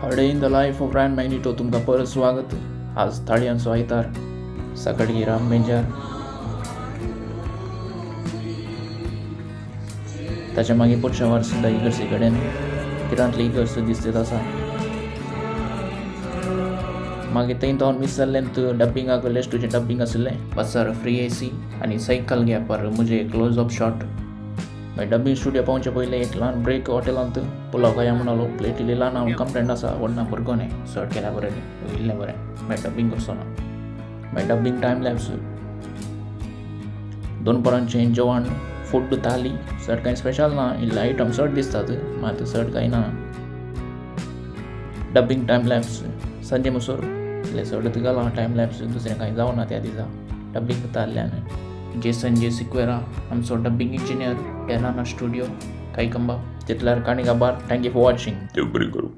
A day in the life of Ryan Magnito तुमकां परत स्वागत. आज थाळयांचो आयतार, सकाळी राम बेंजार, ताच्या मागीर पुढच्या वार सुद्दां इगर्जे कडेन किरांतली इगर्ज दिसत आसा. मागीर थंय जावन मिस जाल्लें डब्बिंगाक लेस्टूचें डब्बिंग आशिल्लें. बसार फ्री एसी आनी सायकल गॅपार म्हजें क्लोज अप शॉट. मागीर डब्बिंग स्टुडियो पावचे पयलीं एक ल्हान ब्रेक हॉटेलांत पुलाव खाया म्हणालो. प्लेट इल्ली ल्हान हांव कंप्लेंट आसा, व्हडना भुरगो न्ही चड केल्यार बरें न्ही, इल्लें बरें. मागीर डब्बिंग करचो ना. मागीर डब्बिंग टायम लॅप्स. दोनपरांचें जेवण फूड थाली, चड कांय स्पेशल ना, इल्ले आयटम चड दिसतात मात चड कांय ना. डब्बिंग टायम लॅप्स सांजे म्हणसर इल्लें चड घालां टायम लॅप्स, दुसरें कांय जावना त्या दिसा डब्बिंग जाल्ल्यान. जेसन जे सिक्वेरा आमचो डब्बिंग इंजिनियर, टेराना स्टुडियो, कायकंबा. तितल्यार काणी काबार. Thank you for watching. देव बरें करूं.